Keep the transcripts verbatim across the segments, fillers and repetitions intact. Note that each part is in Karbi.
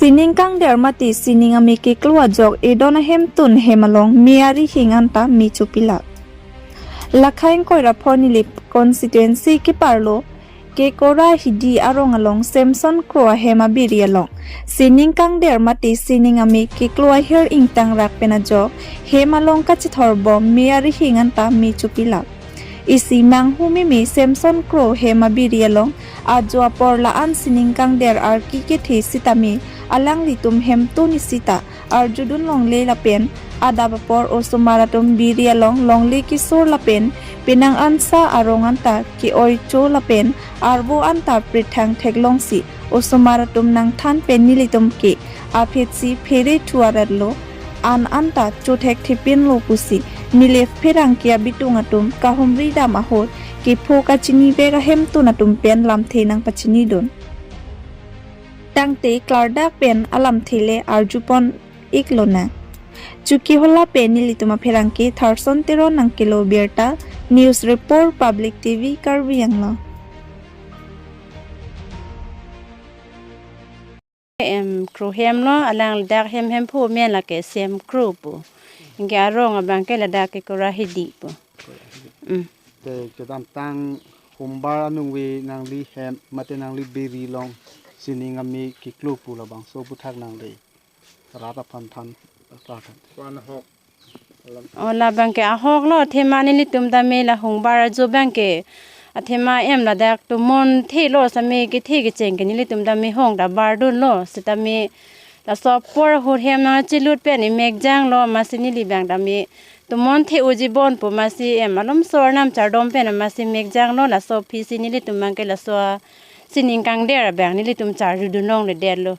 Sining kangder mate sining ame keklo ajok edon ahemtun hem along me arihing anta me chopilak. Lakhaing Koiraphor Nilip constituency keparlo Kekora Hidi arong along Samson Kro ahem abiri along sining kangder mate sining ame keklo ahir ingtangrak pen ajok hem along kachethor bom me arihing anta me chopilak. Isi manghu meme Samson Kro hem abiri along ajo apor la-an sining kangder arki kethe sitame alanglitum hemtun isi ta arjudun longle lapen adap apor osomar atum biri along longle kesur lapen penang ansa arong anta ke-oi cho lapen arvo anta prithang theklongsi osomar atum nangthan pen nelitum ke aphetsi phere thu aratlo, an anta chothekthepin lo pusi Nilip pherangke abitung atum kahumri dam ahut kepho kachinivek ahemtun atum pen lamthe nangpachinidun. Tangte klardak pen alamthe le arjupon iklonang. Chokihola pen nelitum apherangke Tharson Teron nangkelo birta, news report Public T V Karbi Anglong. Em, Kro hem lo, alangli dak hem hemphu amen lake Sem Kro pu. Anke arong abang ke ladak Kekora Hidi pu. Mm. Te kedamtang humbar anung ave nangli hem mate nangli biri along sining ame keklo pu labangso aputhak nangli rat aphan than, than. Kwan ahok. O, labang ke ahok lo, athema nelitum tame la humbar ajo abang ke athema em ladak tomon thelo, same kethe kecheng ke nelitum tame hong ta bardunlo, sitame laso apor ahut hem nangchelut pen emek janglo, amatsi neli abang tame tomon the-oji bon pu amatsi em alomso arnam chardom pen amatsi mek janglo, laso aphisi nelitum abang ke laso sining kangder abang nelitum charjudun longledetlo.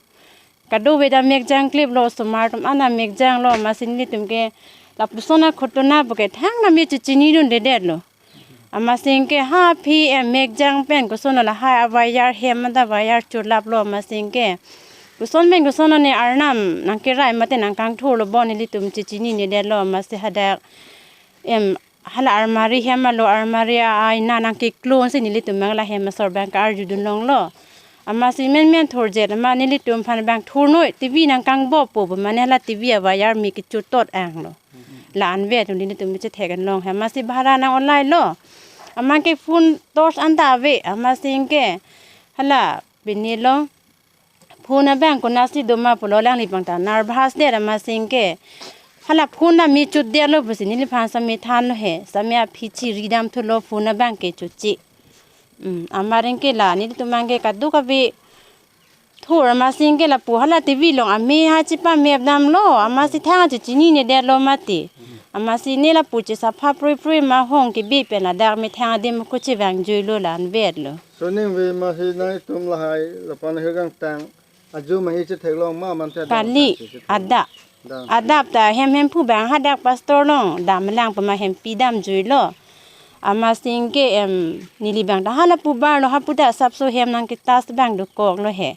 Kadokave ta mek jang kliplo, osomar atum an ta mek janglo, amatsi nelitum ke lapuson akhoto na pu ke thangnat me chechinidundedetlo. Amatsi ke ha aphi em mek jang pen kosonlo lahai a-wire hem anta wire chulaplo, amatsi ke koson pen kosonlo ne arnam nangkerai mate nangkangthurlo bon nelitum chechininedetlo, amatsi hadak em hala almari hem alo almari a-aina nangkeklo si nelitum abang la hem asor abang ke arjudun longlo. Amatsi menmen thurjet amat nelitum aphan abang thurnoi T V nangkangbop pu pu mane hala T V a-wire me kechotot anglo. La-an ave atum nelitum me chethek anlong he amatsi bhara nang-olailo. Amat ke phone torch anta ave amatsi ke hala pini lo. Phone abang konatsi doma pulo alangli abang ta nervous det amatsi ke. Hala phone ta me chotdetlo pusi neliphan same thanlo he. Same aphi chiri dam thulo phone abang ke choche. Mm, amat ke la nelitum abang ke kadokave thur amatsi ke lapu hala T V along ame ha chepamep damlo amatsi thang chechinine detlo mati. Amatsi ne lapu chesapha prui prui ma hong kebi pen ladak methang adim ko chevangjuilo la-an avetlo. Sining ave ma hi nangtum lahai lapu-an hirkangtang ajo ma hi chetheklong ma manthe adang kali sa si chetheklong. Ada. Dang. Adap ta hem hemphu abang hadak pastor along damlang pama hempi damjuilo. Amatsi ke em neli abang ta hala pu barlo, hapu ta asapso hem nangketas abang dokoklo he.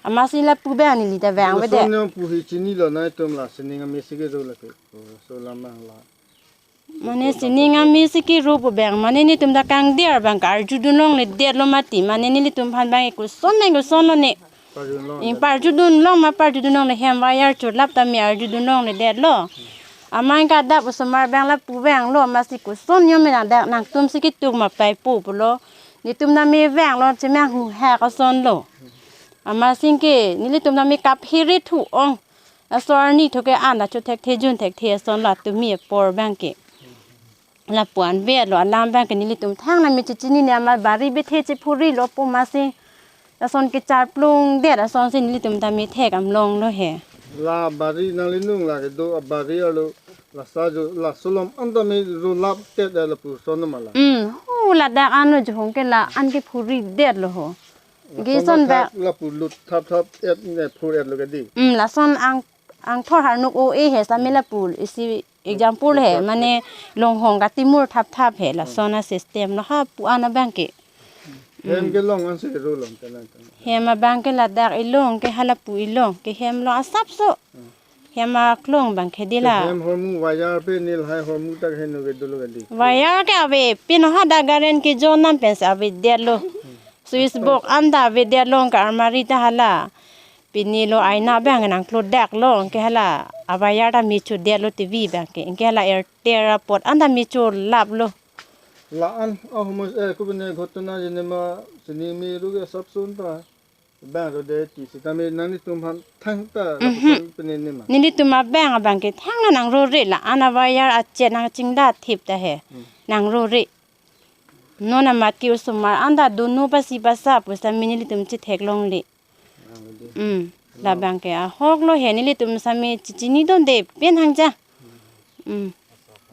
Amatsi lapu abang neli ta vangvedet. Lason pu hi chinilo nangtum la sining ame si kero lake. Oh, so lam abang la. Mane sining ame si kero pu abang mane netum ta kangder abang ke arjudun longledetlo mati, mane nelitum aphan abang ke koson ne kosonlo ne. Parjudun long. Ing parjudun long ma parjudun longle hem wire chulap tame arjudun longledetlo. Amat ke adap osomar abang lapu vanglo, amatsi koson niom me nang dak nangtum si ketuk ma paipo pulo. Netum tame vanglo chemang hu ha kosonlo. Amatsi ke nelitum tame kaphere thu-ong. Laso arni thu ke an ta chothekthe junthekthe ason la tumi apor abang ke. Lapu-an avetlo, alam abang ke nelitum thangnat me chechinine, amat bari bethe chephurilo pu amatsi. Lason kecharplungdet asonsi nelitum tame thek am longlo he. La bari nangli nung la kedo abari arlo lasa jo laso alom an tame rolaptet lapuson ma la. Hmm, hu ladak ano johong ke la-an kephuridetlo ho. Lason kison bak lapu lut thapthap et ne phur-etlo kedi. Hmm, lason ang angthor harnuk o-e he same lapu isi example he, mane longhong katimur thapthap he, lason a-system lo hapu-an abang ke. Hem kelong ansi rolong telang telang. Hem abang ke ladak ilong ke halapu ilong ke hem lo asapso. Hem aklong abang ke dila. Hem hormu wire pe neli hai hormu tak heno ke dolo kedi. Wire ke ave, pin hadak garen ke jonam pensi avedetlo. Switch box an ta avedetlo, ke almari ta hala. Pini lo aina abang nangklodak lo, anke hala awayar ta mecho detlo T V abang ke, anke hala Airtel apot anta mecho laplo. La-an, oh, mus, eh, kubine ghotona jenema, sini mi ruge sab sun ta. Bang rode ti sitame nanglitum aphan thangta, Mhm. lapuson pene nema. Nelitum abang abang ke thangta nangrore, la-an awayar achet nangchingda thip ta he. Hmm. Nangrore. Non amat ke osomar anta dono pasi pasa pusitame nelitum chetheklongle. Nangrode. Hmm. Labang ke ahok lo he, nelitum sitame chichinidunde pen hangja. Hmm.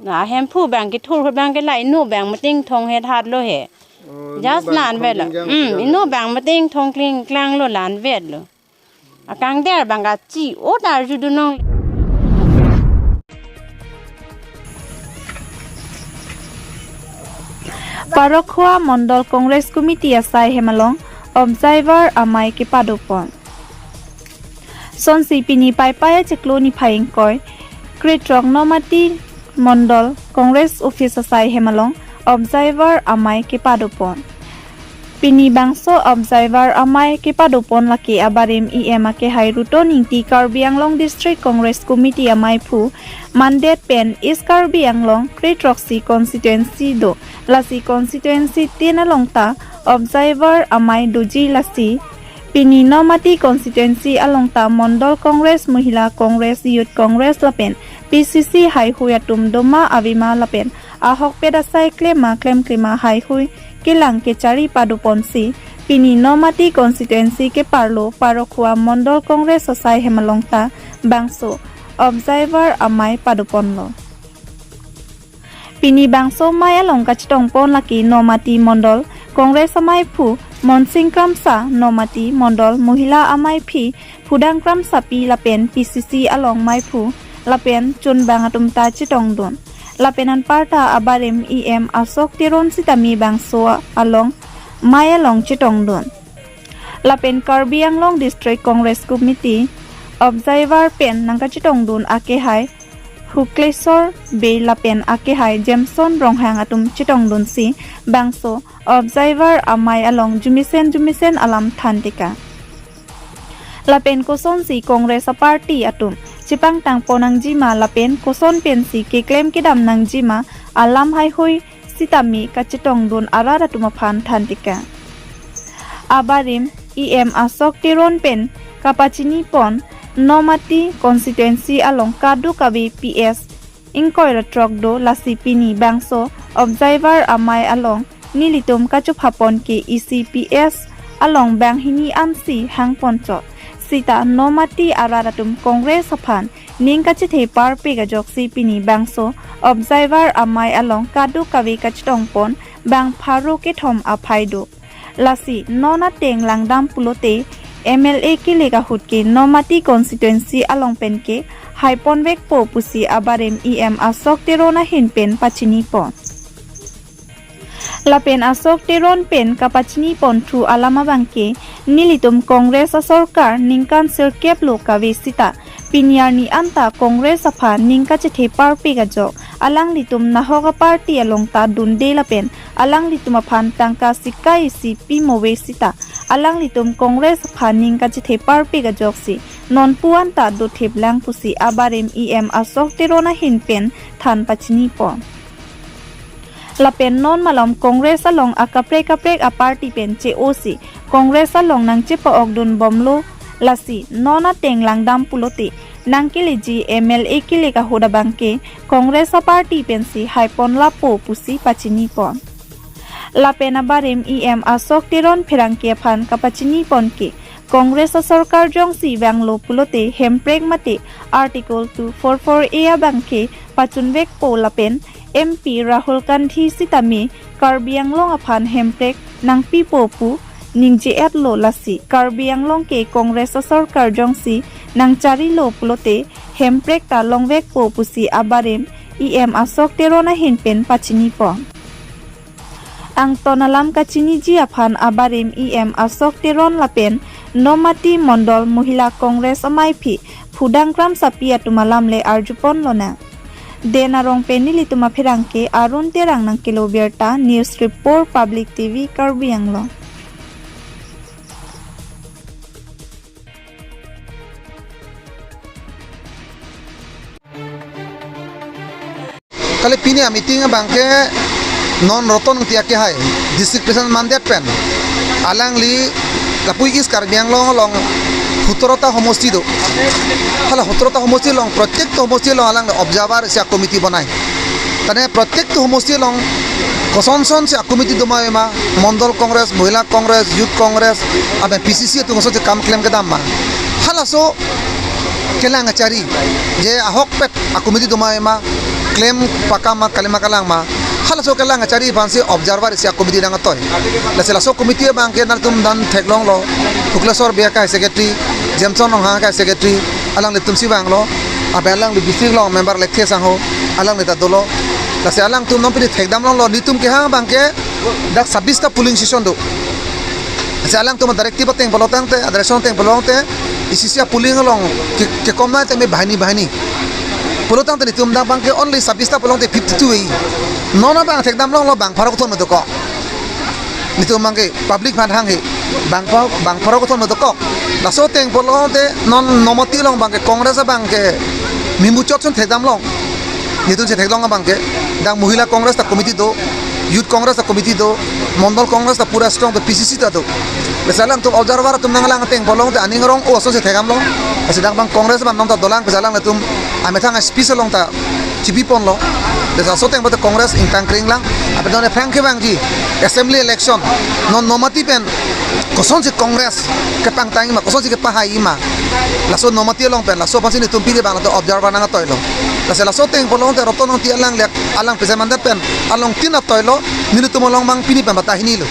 La Hemphu abang ke thur abang ke la inut abang meting thong het hat lo he. Oh, just inut abang la-an vet lo. Thong kling klang Hmm, lo. Inut abang meting thong kling klang lo, la-an vet lo. Akangder abang kachi-o ta arjudun nong. Parokhowa Mondol Congress Committee asai hem along Observer amei kepadopon. Sonsi pini Paipai achiklo niphai ingkoi krethrok Nomati Mondol Congress Office asai hem along Observer amei kepadopon. Pini bangso Observer amei kepadopon lake abarim E M akehai Ruton Ingti, Karbi Anglong District Congress Committee ameiphu mandet pen East Karbi Anglong krethroksi constituency do, lasi constituency tin along ta Observer amei doji, lasi pini Nomati constituency along ta Mondol Congress, Mohila Congress, Youth Congress lapen P C C haihui atum doma avema lapen ahokpet asai klem ma klemkle ma haihui kelang kechari padoponsi pini Nomati constituency keparlo Parokhowa Mondol Congress asai hem along ta bangso Observer amei padoponlo. Pini bangso amei along kachetongpon lake Nomati Mondol Congress ameiphu Monsing Kramsa, Nomati Mondol Mohila ameiphi Phudang Kramsapi lapen P C C along meiphu lapen chunbang atum ta chetongdun. Lapen anparta abarim E M Ashok Teron sitame bangso along amei along chetongdun. Lapen Karbi Anglong District Congress Committee Observer pen nangkachetongdun akehai Huklesor Bey lapen akehai Jameson Ronghang atum chetongdunsi bangso Observer amei along jumisen jumisen alam than tekang. Lapen kosonsi Congress aparty atum chepangtangpon nangjima lapen koson pensi keklem kedam nangjima alam haihui sitame kachetongdun arat atum aphan than tekang. Abarim E M Ashok Teron pen kapachinipon Nomati constituency along kadokave P S ingkoi ra throk do, lasi pini bangso Observer amei along nelitum kachophapon ke isi P S along banghini ansi hangponchot. Sita Nomati arat atum Congress aphan ning kachethe parpik ajoksi pini bangso Observer amei along kadokave kachetongpon bang pharo kethom aphai do. Lasi non ateng langdam pulote M L A kelek ahut ke Nomati constituency along penke haiponvekpo pusi abarim E M Ashok Teron ahin pen pachinipon. Lapen Ashok Teron pen kapachinipon thu alam abangke nelitum Congress asorkar ningkan sirkep lo kave sita pini arni anta Congress aphan ning kachethe parpik ajok, alanglitum nahok aparty along ta dunde lapen alanglitum aphan tangka sika isi pimove sita alanglitum Congress aphan ning kachethe parpik ajoksi nonpu anta dothip lang pusi abarim E M Ashok Teron ahin pen than pachinipon. Lapen non malom Congress along akaprek kaprek aparty pen che-osi Congress along nangchepa-okdun bomlo, lasi non ateng langdam pulote nangkeleji M L A kelek ahut abangke Congress aparty pensi haiponlappo pusi pachinipon. Lapen abarim E M Ashok Teron pherangke aphan kapachinipon ke Congress asorkar jongsi vanglo pulote hemprek mate Article two four four A abangke pachunvekpo lapen M P Rahul Gandhi sitame Karbi Anglong aphan hemprek nangpipo pu ningje-etlo, lasi Karbi Anglong ke Congress asorkar jongsi nangcharilo pulote hemprek ta longvekpo pusi abarim E M Ashok Teron ahin pen pachinipon. Angton alam kachiniji aphan abarim E M Ashok Teron lapen Nomati Mondol Mohila Congress ameiphi Phudang Kramsapi atum alam le arjupon lonang. Dena Rongpi nelitum apherangke Arun Terang nangkelo birta, News Report, Public T V Karbi Anglong. Kali pini a-meeting abangke non Roton Engti akehai, district president mandet pen, alangli lapu East Karbi Anglong along sotro ta homosti do. Hala sotro ta homosti along, prottek homosti along alangli observer isi a-committee bonai. Tane prottek homosti along koson son si a-committee doma ave ma, Mondol Congress, Mohila Congress, Youth Congress, aben P C C atum koson si kam klem kedam ma. Halaso kelang kachari, je ahokpet a-committee doma ave ma, klem pakam ma, kalima kalang ma. Halaso kelang kachari aphansi observer isi a-committee nangkatoi. Lasi laso committee abangke nangtum dan theklonglo, Hukleswar Bey akehai secretary, Jameson Ronghang akehai secretary, alanglitum si vanglo, abe alangli district along member Lekthe Sangho, alangli ta dolo. Lasi alangtum non pini thekdam longlo, netum kehang abangke dak sabis ta polling station do. Lasi alangtum directive ateng pulo tangte, a-direction ateng pulo tangte, isi isi a-polling along ke, kekomnai tame banghini banghini. Pulo tangte netum dak abangke only sabis ta pulo tangte fifty-two ave. Non abang thekdam longlo bang pharo kethom dokok. Netum abangke public aphan hanghe, bang pharo, bang pharo kethom dokok. Laso ateng pulo tangte non Nomati along abangke Congress abangke memuchot chun thekdam long. Netum si theklong abangke, dak Mohila Congress ta committee do, Youth Congress ta committee do, Mondol Congress ta pura strong do, P C C ta do. Lasi alangtum observer atum nanglang ateng pulo tangte aning arong-o ason si thekdam long. Lasi dak abang Congress abang non ta dolang, lasi alanglitum amethang a-speech along ta chipi ponlo. Lasi laso ateng pulote Congress ingtang kring lang. Ape non aphrang kevangji assembly election non Nomati pen koson si Congress kepangtang ma, koson si kepahai ma. Laso Nomati along pen, laso aphansi netum pini abang latum observer nangkatoilo. Lasi laso ateng pulo tangte Roton Engti alang lek, alang president mandet pen along tin atoilo, nelitum along abang pini pen bata hini lo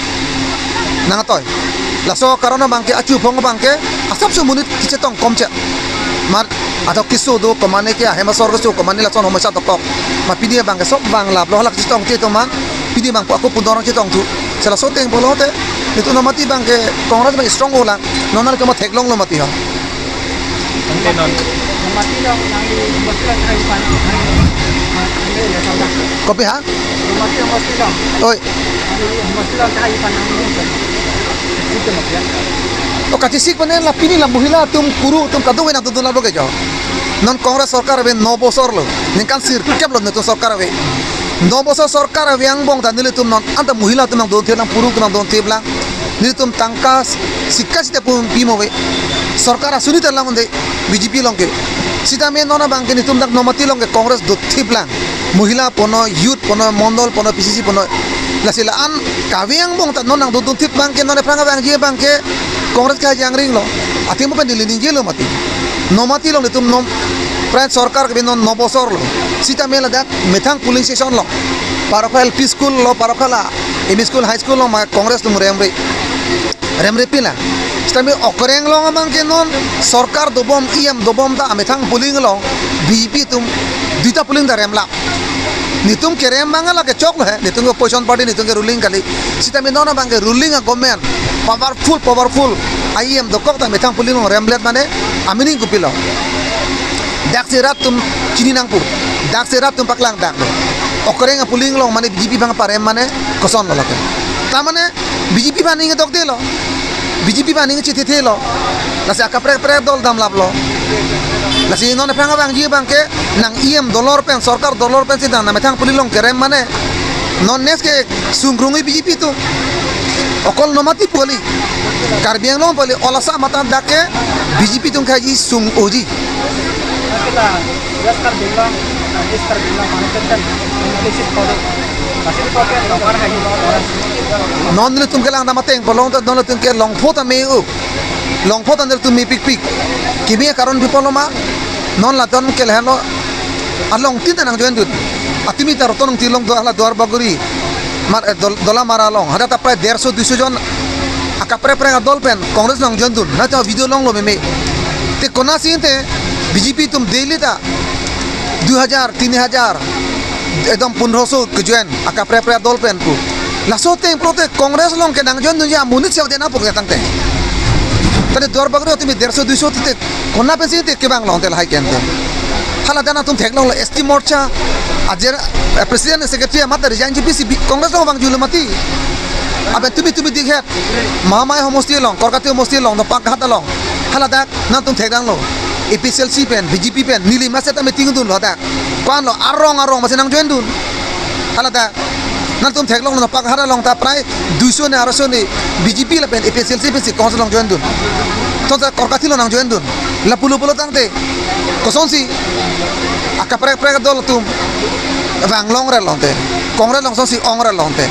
nangkatoi. Laso karon abangke achu phong abangke asapso monit kechetong komchet. Mar athok keso do, komane ke ahem asor keso, komane lason homosa dokok. Ma pini abangke sok bang laplo, halake chetongthe atum an, pini abang ako pundor chetongthu. Lasi laso ateng pulo tangte netum Nomati abangke Congress abang strong-o lang. Non nangtum theklonglo mati ho. Ante non. Nomati along nangli homosti along kehai aphan. Kopi ha? Nomati homosti along. Oi. Nangli homosti along kehai aphan nangli. Itu mati ya. O kachisik panen la pini la Mohila atum, Kuru atum kadokave nangdun laplo ke jo. Non Congress sorkar ave no bosor lo. Ningkan sirkep lo netum sorkar ave. No bosor sorkar ave angbong ta nelitum non anta Mohila atum nangdunthip lang, Kuru atum nangdunthip lang. Nelitum tangka sika sita pum pimo ave. Sorkar asuni ta langde B J P along ke. Sitame non abangke netum dak Nomati along ke Congress dothip lang. Mohila punon, Youth punon, Mondol punon, P C C punon. Lasi la-an kave angbong ta non nangdunthip abangke non aphrang abangji abangke Congress kehai jangring lo. Athema pen Delhi ningjelo mati. Nomati along netum nom pran sorkar ke non no bosor lo. Sitame ladak methang polling station lo. Parokhel P school lo, parokhel M E school, high school lo ma Congress atum remre. Remre pila. Sitame okreng along abangke non sorkar dobom, E M dobom ta amethang polling along B J P atum duita polling ta remlap. Netum kerem abang lake choklo he, netum ke opposition party, netum ke ruling kali. Sitame non abangke ruling a-government powerful, powerful E M dokok ta methang polling along remlet mane amining kopilo. Daksi rat atum chini nangpo. Daksi rat atum paklang daklo. Okreng a-polling along mane B J P abang parem mane kosonlo lake. Ta mane B J P abang aning dokdelo. B J P abang aning chethethelo. Lasi akaprek prek dol damlaplo. Lasi non aphrang abangji abangke nang E M dolor pen, sorkar dolor pensi nang methang polling along kerem mane. Non next ke sungkrung-i B J P atum. Okol Nomati pu kali. Karbi Anglong pu kali, olasa mata dak ke B J P atum kehai sung-oji. Kita, West Karbi Anglong, East Karbi Anglong, Manipur kan, implicit kode. Masih dipakai, nomor hai. Non nelitum kelang dam ateng pulo tangte non nelitum ke longpho ta me-o. Longpho ta nelitum mepikpik. Kimi karon pi pulo ma, non latum ke lahenlo, along tin ta nangjoindun. Atimi ta Roton Engti along do hala Duar Bagori. Mar, eh, Dol-, Dolamara along. Hadak ta prai derso duiso jon akaprek prek adol pen Congress along joindun. Nangtum video longlo meme. Te konatsi te B J P atum daily ta dui hajar, tin hajar, ekdom pondroso kejoin akaprek prek adol pen pu. Laso ateng pulote Congress along ke nangjoindunji amonit si ave nangpo tangte. Tadi Duar Bagori atimi derso duiso te konat pensi te kevang longte lahai kente. Hala dan atum theklonglo S T Morcha, ajer, eh, president secretary amat resign ji pisi bi-, Congress along vangjulo mati. Aben tumi tumi dikhet. Mahamaya homosti along, Korkati homosti along, do Pakkhat along. Hala dak nangtum thekdanglo. APHLC pen, BJP pen, neli ma setame tingdunlo ta. Ko-an lo arong arong masi nangjoindun. Hala ta, nangtum theklonglo Pakhara along ta prai duiso ne aroso ne BJP lapen APHLC pensi Congress along joindun. Tonta Korkathi along nangjoindun. Lapulo pulo tangte, kosonsi akaprek prek adol atum vang longrel longte, Congress along kosonsi ongrel longte.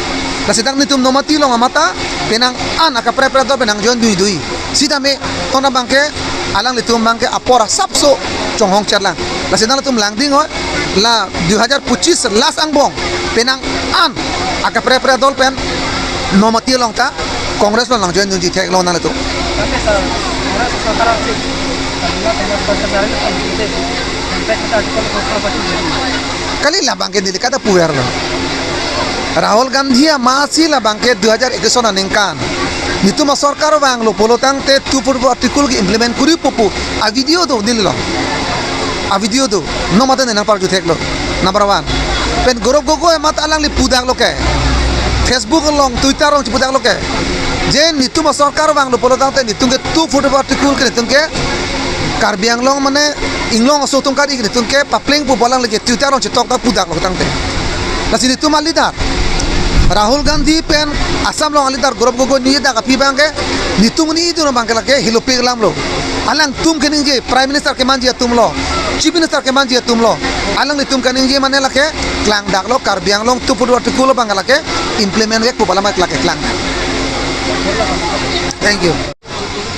Lasi dak netum Nomati along amat ta penang an akaprek prek adol pen nangjoin duidui. Sitame tonta abangke alanglitum abangke apor asapso chonghong cherlang. Lasi nanglitum langding ho, la dui hajar pochis last angbong penang an akaprek prek adol pen Nomati along ta Congress along nangjoindunji theklong nanglitum. Kali labangke delikata puverlo. Rahul Gandhi amatsi labangke dui hajar ekis aningkan netum asorkar vanglo pulo tangte two forty-four article ke-implement kuri pupu avideo do, Delhi along avideo do. Nomati ne nangparju theklo. Number one. Pen Gaurav Gogoi amat alangli pudaklo ke, Facebook along, Twitter along chipudaklo ke, je netum asorkar vanglo pulo tangte netum ke two forty-four article ke netum ke Karbi Anglong mane Inglong aso atum kari netum ke papleng pu pu alangli ke Twitter along chitok ta pudaklo tangte. Lasi netum a-leader Rahul Gandhi pen Assam along a-leader Gaurav Gogoi neli dak aphi abangke netum neli idun abangke lake hilopik alamlo. Alangtum keningje, Prime Minister kemanji atumlo, Chief Minister kemanji atumlo. Alanglitum keningje mane lake klangdaklo, Karbi Anglong two forty-four article abang lake implement ke pu pu alam lake klang. Thank you.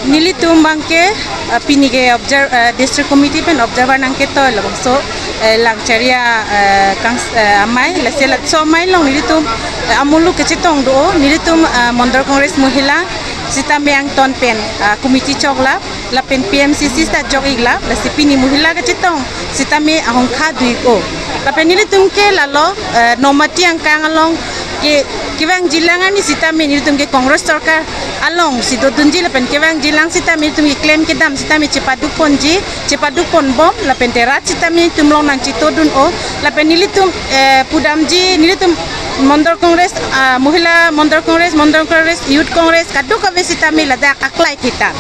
Nelitum abangke, ah, pini ke observe, ah, district committee pen observer nangketoi labangso, eh, Langchari, eh, kangs-, eh, amei, lasi laso amei along nelitum, eh, amuluk kechetong do, nelitum, ah, Mandal Congress Mohila sitame angton pen, ah, committee choklap, lapen PMCC sita chok-iklap, lasi pini Mohila kechetong sitame ahongkha dui-ik-o. Lapen nelitum ke lalo, eh, Nomati angkang along ke, kevangjilang arni sitame nelitum ke Congress sorkar alongsi dodunji lapen kevangjilang sitame nelitum keklem kedam sitame chepaduk ponji, chepaduk ponbom, lapen te rat sitame nelitum along nangchitodun-o, lapen nelitum, eh, pudamji, nelitum Mandal Congress, ah, Mohila Mandal Congress, Mandal Congress, Youth Congress, kadokave sitame ladak aklai thetan,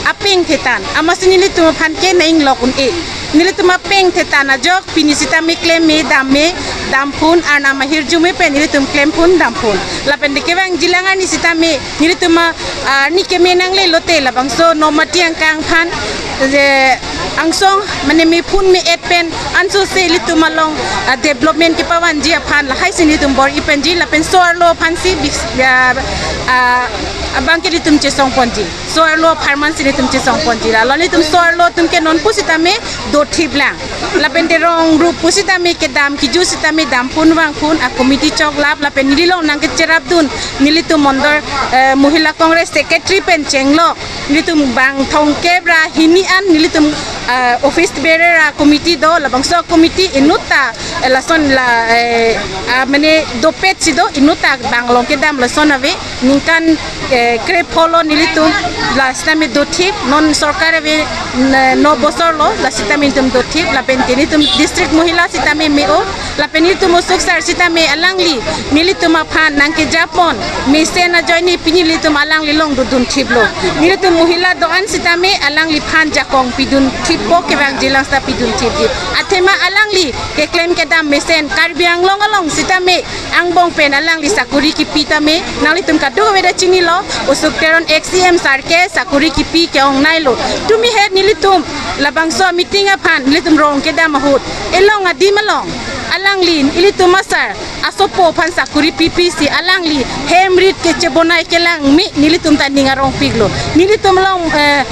apeng thetan, amatsi nelitum aphan ke nang-inglok un-e. Nelitum apeng thetan ajok pini sitame klem me, dam me, dam phun, arnam ahirjume pen nelitum klem phun, dam phun. Lapen te kevangjilang arni sitame nelitum a, arni keme nangle lote labangso Nomati angkang aphan, je, angsong mane me phun me-et pen ansose ilitum along, ah, development kepavanji aphan lahaisi nelitum bor-i penji lapen so-arlo aphansi bis-, ah, ah, abangke ilitum chesong ponji. So-arlo apharman si nelitum chesong ponji. Lalo nelitum so-arlo atum ke non pusitame dothiplang. Lapen te rong rup pusitame kedam kiju sitame dam phun vang phun a-committee choklap lapen neli along nangkecherapdun nelitum Mandal, eh, Mohila Congress Secretary pen chenglok. Nelitum bang thomkep ra hini an nelitum, eh, office bearer a-committee do, labangso committee inutta, eh, lason la, eh, ah, mane dopet si do, inutta bang along kedam lason ave. Ningkan, eh, krepho lo nelitum, la sitame dothip, non sorkar ave, n-, no bosor lo, la sitame nelitum dothip, lapen te nelitum district mohila sitame me-o, lapen nelitum Usuk sar sitame alangli nelitum aphan nangkejapon mesen ajoine pini nelitum alangli along dodunthiplo. Nelitum mohila do-an sitame alangliphan jakong pidunthippo, kevangjilang sita pidunthipji. Athema alangli keklem kedam mesen Karbi Anglong along sitame angbong pen alangli sakori kipi tame, nanglitum kadokave ta chinilo, Usuk Teron ex-CEM sar ke sakori kipi ke-ongnailo. Tumi het nelitum labangso meeting aphan nelitum rong kedam ahut, elong adim along alangli ilitum asar asopo aphan sakori pipi si alangli hem rit kechebonai kelang me nelitum ta ning arongpiklo. Nelitum along, eh,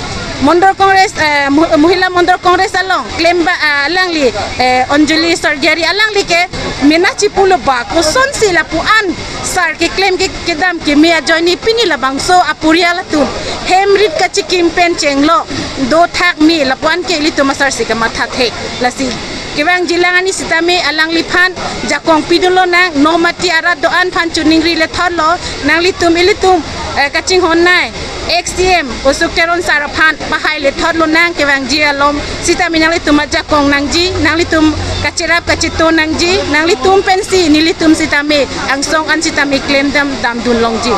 Mandal Congress, eh, Mo-, Mohila Mandal Congress along klemba, ah, alangli, eh, Anjali Sarjari alangli ke mena chipulo ba, kosonsi lapu-an sar keklem ke kedam keme ajoine pini labangso aporial atum hem rit kachikim pen chenglo dothak me, lapu-an ke ilitum asar si kamatha thek. Lasi kevangjilang arni sitame alangliphan jakong pidunlonang, Nomati arat do-an aphan choningri lethotlo, nanglitum ilitum, eh, kachinghonnei ex-CEM Usuk Teron sar aphan pahai lethotlonang, kevangji alom sitame nanglitum ajakong nangji, nanglitum kacherap kacheto nangji, nanglitum pensi nelitum sitame angsong an sitame klemdam damdunlongji.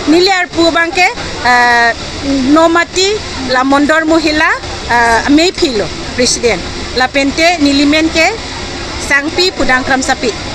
Neli arpu abangke, eh, Nomati la Mondol Mohila, ah, amephilo president. Lapente nelimen ke Sangpi Pudang Kramsapi.